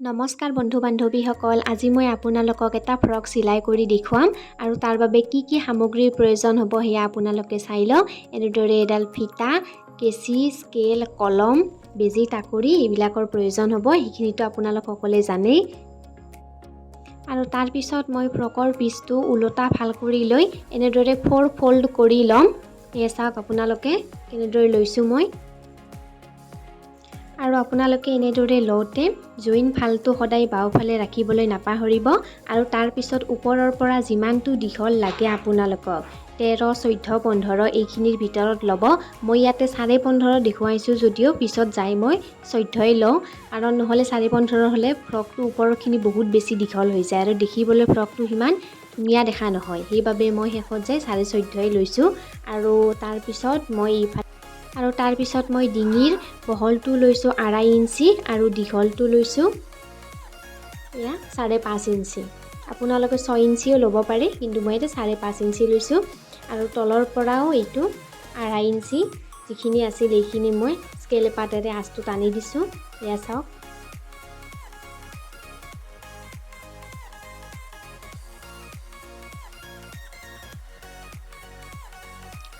নমস্কাৰ বন্ধু বান্ধৱীসকল, আজি মই আপোনালোকক এটা ফ্ৰক চিলাই কৰি দেখুৱাম আৰু তাৰ বাবে কি কি সামগ্ৰীৰ প্ৰয়োজন হ'ব সেয়া আপোনালোকে চাই লওক। এনেদৰে এডাল ফিটা, কেঁচি, স্কেল, কলম, বেজী, টাকুৰি এইবিলাকৰ প্ৰয়োজন হ'ব। সেইখিনিতো আপোনালোক সকলোৱে জানেই। আৰু তাৰপিছত মই ফ্ৰকৰ পিচটো ওলোটা ফাল কৰি লৈ এনেদৰে ফ'ৰ ফ'ল্ড কৰি ল'ম। এয়া চাওক আপোনালোকে কেনেদৰে লৈছোঁ মই। আৰু আপোনালোকে এনেদৰে লওঁতে জইন ফালটো সদায় বাওঁফালে ৰাখিবলৈ নাপাহৰিব। আৰু তাৰপিছত ওপৰৰ পৰা যিমানটো দীঘল লাগে আপোনালোকক, 13, 14, 15 এইখিনিৰ ভিতৰত ল'ব। মই ইয়াতে 15.5 দেখুৱাইছোঁ যদিও পিছত যাই মই 14ই লওঁ, কাৰণ নহ'লে 15.5 হ'লে ফ্ৰকটো ওপৰৰখিনি বহুত বেছি দীঘল হৈ যায় আৰু দেখিবলৈ ফ্ৰকটো সিমান ধুনীয়া দেখা নহয়। সেইবাবে মই শেষত যাই 14.5ই লৈছোঁ। আৰু তাৰপিছত মই ইফালে আৰু তাৰপিছত মই ডিঙিৰ বহলটো লৈছোঁ 2.5 ইঞ্চি আৰু দীঘলটো লৈছোঁ এয়া 5.5 ইঞ্চি। আপোনালোকে 6 ইঞ্চিও ল'ব পাৰে, কিন্তু মই এতিয়া 5.5 ইঞ্চি লৈছোঁ। আৰু তলৰ পৰাও এইটো 2.5 ইঞ্চি যিখিনি আছিল এইখিনি মই স্কেল এপাতেৰে আঁচটো টানি দিছোঁ। এয়া চাওক।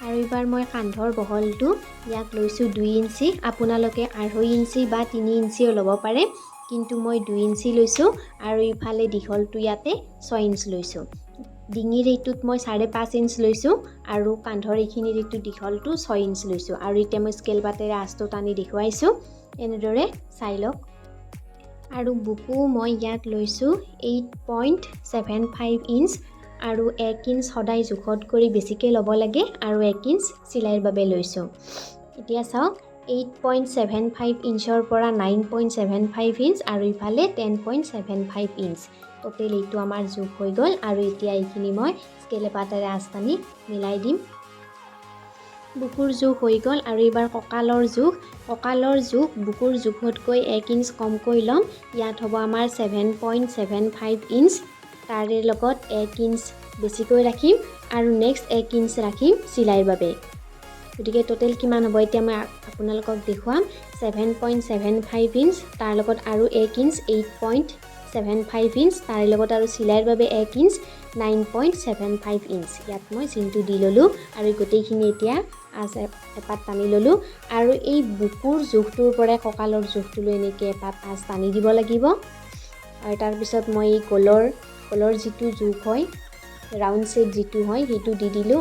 আৰু এইবাৰ মই কান্ধৰ বহলটো ইয়াক লৈছোঁ 2 ইঞ্চি। আপোনালোকে 2.5 ইঞ্চি বা 3 ইঞ্চিও ল'ব পাৰে, কিন্তু মই 2 ইঞ্চি লৈছোঁ। আৰু ইফালে দীঘলটো ইয়াতে 6 ইঞ্চ লৈছোঁ। ডিঙিৰ এইটোত মই 5.5 ইঞ্চ লৈছোঁ আৰু কান্ধৰ এইখিনিৰ এইটো দীঘলটো 6 ইঞ্চ লৈছোঁ। আৰু এতিয়া মই স্কেল পাতেৰে আঁচটো টানি দেখুৱাইছোঁ, এনেদৰে চাই লওক। আৰু বুকু মই ইয়াত লৈছোঁ 8.75 ইঞ্চ আৰু 1 ইঞ্চ সদায় জোখত কৰি বেছিকৈ ল'ব লাগে আৰু 1 ইঞ্চ চিলাইৰ বাবে লৈছোঁ। এতিয়া চাওক, 8.75 ইঞ্চৰ পৰা 9.75 ইঞ্চ আৰু ইফালে 10.75 ইঞ্চ, টোটেল এইটো আমাৰ জোখ হৈ গ'ল। আৰু এতিয়া এইখিনি মই স্কেল এপাতেৰে আঁচ টানি মিলাই দিম। বুকুৰ জোখ হৈ গ'ল। আৰু এইবাৰ কঁকালৰ জোখ। কঁকালৰ জোখ বুকুৰ জোখতকৈ 1 ইঞ্চ কমকৈ ল'ম। ইয়াত হ'ব আমাৰ 7.75 ইঞ্চ, তাৰে লগত 1 ইঞ্চ বেছিকৈ ৰাখিম আৰু নেক্সট 1 ইঞ্চ ৰাখিম চিলাইৰ বাবে। গতিকে টোটেল কিমান হ'ব এতিয়া মই আপোনালোকক দেখুৱাম। 7.75 ইঞ্চ, তাৰ লগত আৰু 1 ইঞ্চ 8.75 ইঞ্চ, তাৰে লগত আৰু চিলাইৰ বাবে 1 ইঞ্চ 9.75 ইঞ্চ। ইয়াত মই চিনটো দি ল'লোঁ আৰু গোটেইখিনি এতিয়া আঁচ এপাত টানি ল'লোঁ। আৰু এই বুকুৰ জোখটোৰ পৰাই কঁকালৰ জোখটোলৈ এনেকৈ এপাত আঁচ টানি দিব লাগিব। আৰু তাৰপিছত মই এই গলৰ যিটো জোখ হয়, ৰাউণ্ড শ্বেপ যিটো হয়, সেইটো দি দিলোঁ।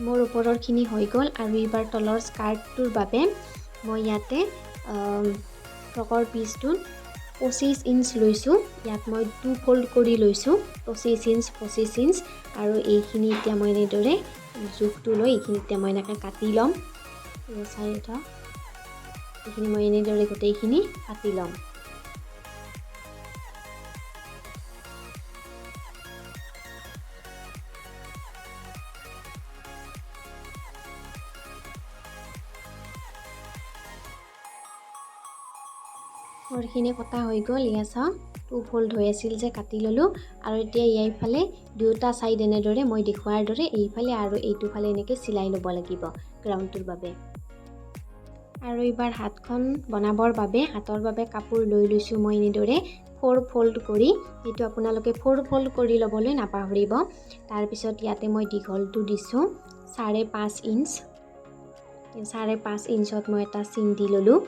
মোৰ ওপৰৰখিনি হৈ গ'ল। আৰু এইবাৰ তলৰ স্কাৰ্টটোৰ বাবে মই ইয়াতে ফ্ৰকৰ পিচটোত 25 ইঞ্চ লৈছোঁ। ইয়াত মই 2 ফ'ল্ড কৰি লৈছোঁ, 25 ইঞ্চ 25 ইঞ্চ। আৰু এইখিনি এতিয়া মই এনেদৰে জোখটো লৈ এইখিনি এতিয়া মই এনেকৈ কাটি ল'ম। চাৰিটা এইখিনি মই এনেদৰে গোটেইখিনি কাটি ল'ম। মোৰখিনি কটা হৈ গ'ল। এয়া চাওক, টু ফ'ল্ড হৈ আছিল যে কাটি ল'লোঁ। আৰু এতিয়া ইয়াৰফালে দুয়োটা ছাইড এনেদৰে মই দেখুওৱাৰ দৰে এইফালে আৰু এইটো ফালে এনেকৈ চিলাই ল'ব লাগিব গ্ৰাউণ্ডটোৰ বাবে। আৰু এইবাৰ হাতখন বনাবৰ বাবে হাতৰ বাবে কাপোৰ লৈ লৈছোঁ মই এনেদৰে 4 ফ'ল্ড কৰি। এইটো আপোনালোকে 4 ফ'ল্ড কৰি ল'বলৈ নাপাহৰিব। তাৰপিছত ইয়াতে মই দীঘলটো দিছোঁ 5.5 ইঞ্চ। 5.5 ইঞ্চত মই এটা চিন দি ল'লোঁ।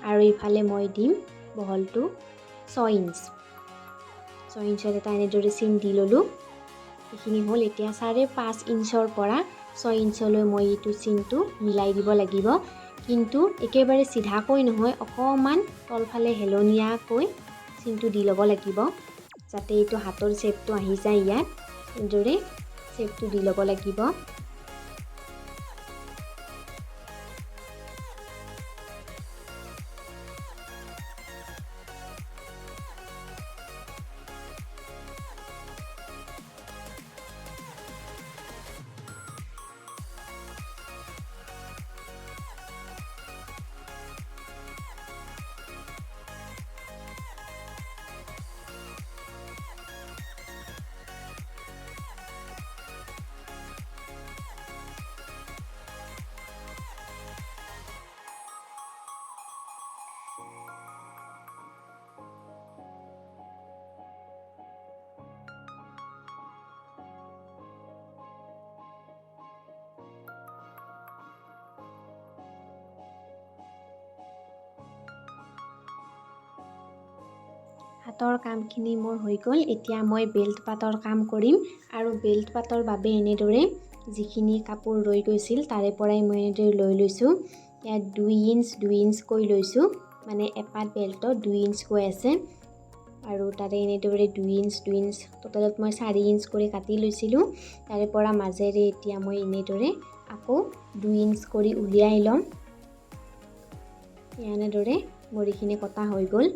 আৰু ইফালে মই দিম বহলটো 6 ইঞ্চ। 6 ইঞ্চত এটা এনেদৰে চিন দি ল'লোঁ। এইখিনি হ'ল। এতিয়া 5.5 ইঞ্চৰ পৰা 6 ইঞ্চলৈ মই এইটো চিনটো মিলাই দিব লাগিব, কিন্তু একেবাৰে চিধাকৈ নহয়, অকণমান তলফালে হেলনীয়াকৈ চিনটো দি ল'ব লাগিব, যাতে এইটো হাতৰ শ্বেপটো আহি যায়। ইয়াত এনেদৰে শ্বেপটো দি ল'ব লাগিব। হাতৰ কামখিনি মোৰ হৈ গ'ল। এতিয়া মই বেল্ট পাতৰ কাম কৰিম। আৰু বেল্ট পাতৰ বাবে এনেদৰে যিখিনি কাপোৰ ৰৈ গৈছিল তাৰে পৰাই মই এনেদৰে লৈ লৈছোঁ। ইয়াত 2 ইঞ্চ 2 ইঞ্চকৈ লৈছোঁ, মানে এপাত বেল্টত 2 ইঞ্চকৈ আছে। আৰু তাৰে এনেদৰে 2 ইঞ্চ 2 ইঞ্চ টোটেলত মই 4 ইঞ্চ কৰি কাটি লৈছিলোঁ। তাৰে পৰা মাজেৰে এতিয়া মই এনেদৰে আকৌ 2 ইঞ্চ কৰি উলিয়াই ল'ম। এনেদৰে মোৰ এইখিনি কটা হৈ গ'ল।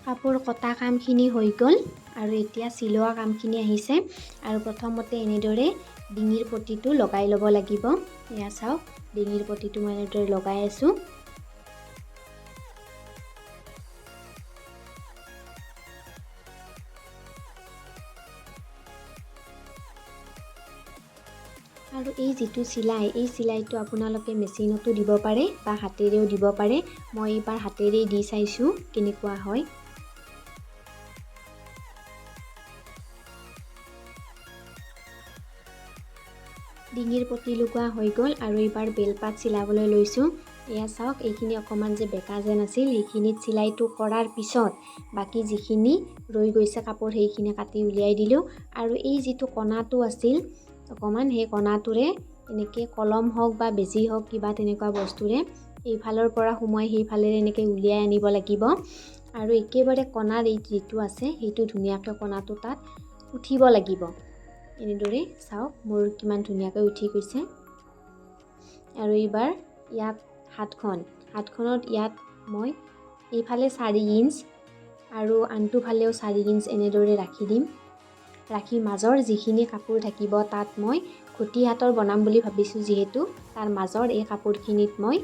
কাপোৰ কটা কামখিনি হৈ গ'ল। আৰু এতিয়া চিলোৱা কামখিনি আহিছে। আৰু প্ৰথমতে এনেদৰে ডিঙিৰ পটিটো লগাই ল'ব লাগিব। এয়া চাওক, ডিঙিৰ পটিটো মই এনেদৰে লগাই আছোঁ। আৰু এই যিটো চিলাই, এই চিলাইটো আপোনালোকে মেচিনতো দিব পাৰে বা হাতেৰেও দিব পাৰে। মই এইবাৰ হাতেৰেই দি চাইছোঁ কেনেকুৱা হয়। ডিঙিৰ পটি লগোৱা হৈ গ'ল। আৰু এইবাৰ বেলপাত চিলাবলৈ লৈছোঁ। এয়া চাওক, এইখিনি অকণমান যে বেকা যেন আছিল, সেইখিনিত চিলাইটো কৰাৰ পিছত বাকী যিখিনি ৰৈ গৈছে কাপোৰ সেইখিনি কাটি উলিয়াই দিলোঁ। আৰু এই যিটো কণাটো আছিল অকণমান, সেই কণাটোৰে এনেকৈ কলম হওক বা বেজী হওক কিবা তেনেকুৱা বস্তুৰে এইফালৰ পৰা সোমোৱাই সেইফালেৰে এনেকৈ উলিয়াই আনিব লাগিব। আৰু একেবাৰে কণাৰ এই যিটো আছে সেইটো ধুনীয়াকৈ কণাটো তাত উঠিব লাগিব। এনেদৰে চাওক মোৰ কিমান ধুনীয়াকৈ উঠি গৈছে। আৰু এইবাৰ ইয়াত হাতখনত ইয়াত মই এইফালে 4 ইঞ্চ আৰু আনটো ফালেও 4 ইঞ্চ এনেদৰে ৰাখি দিম। ৰাখি মাজৰ যিখিনি কাপোৰ থাকিব তাত মই ঘটি হাতৰ বনাম বুলি ভাবিছোঁ, যিহেতু তাৰ মাজৰ এই কাপোৰখিনিত মই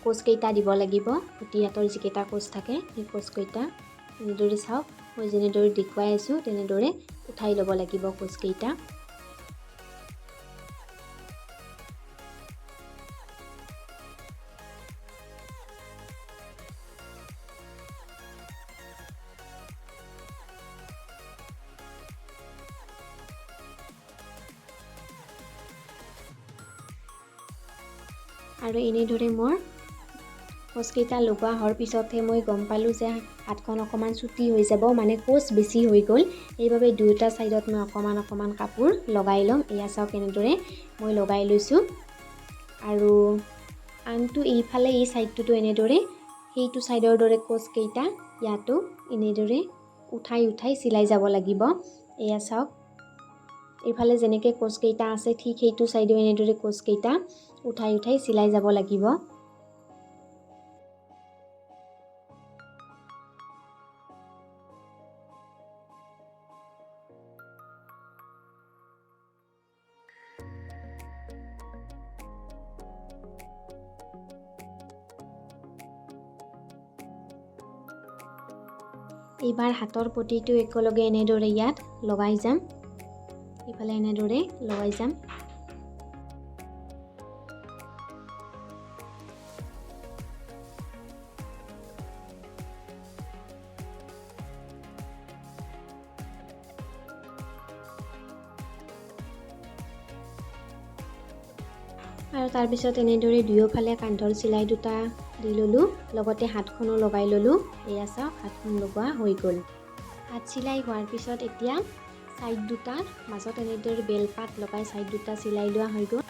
কোঁচকেইটা দিব লাগিব। ঘটি হাতৰ যিকেইটা কোঁচ থাকে সেই কোঁচকেইটা এনেদৰে চাওক মই যেনেদৰে দেখুৱাই আছোঁ তেনেদৰে উঠাই ল'ব লাগিব কোঁচকেইটা। আৰু এনেদৰে মোৰ কোঁচকেইটা লগোৱা হোৱাৰ পিছতহে মই গম পালোঁ যে হাতখন অকণমান চুটি হৈ যাব, মানে কোঁচ বেছি হৈ গ'ল। সেইবাবে দুয়োটা ছাইডত মই অকণমান অকণমান কাপোৰ লগাই ল'ম। এয়া চাওক এনেদৰে মই লগাই লৈছোঁ। আৰু আনটো এইফালে এই ছাইডটোতো এনেদৰে সেইটো ছাইডৰ দৰে কোঁচকেইটা ইয়াতো এনেদৰে উঠাই উঠাই চিলাই যাব লাগিব। এয়া চাওক এইফালে যেনেকৈ কোঁচকেইটা আছে ঠিক সেইটো ছাইডেও এনেদৰে কোঁচকেইটা উঠাই উঠাই চিলাই যাব লাগিব। এইবাৰ হাতৰ পটিটো একেলগে এনেদৰে ইয়াত লগাই যাম। ইফালে এনেদৰে লগাই যাম। আৰু তাৰপিছত এনেদৰে দুয়োফালে কান্ধৰ চিলাই দুটা দি ল'লোঁ, লগতে হাতখনো লগাই ল'লোঁ। এয়া চাওক, হাতখন লগোৱা হৈ গ'ল। হাত চিলাই হোৱাৰ পিছত এতিয়া ছাইড দুটাৰ মাজত এনেদৰে বেলপাত লগাই ছাইড দুটা চিলাই লোৱা হৈ গ'ল।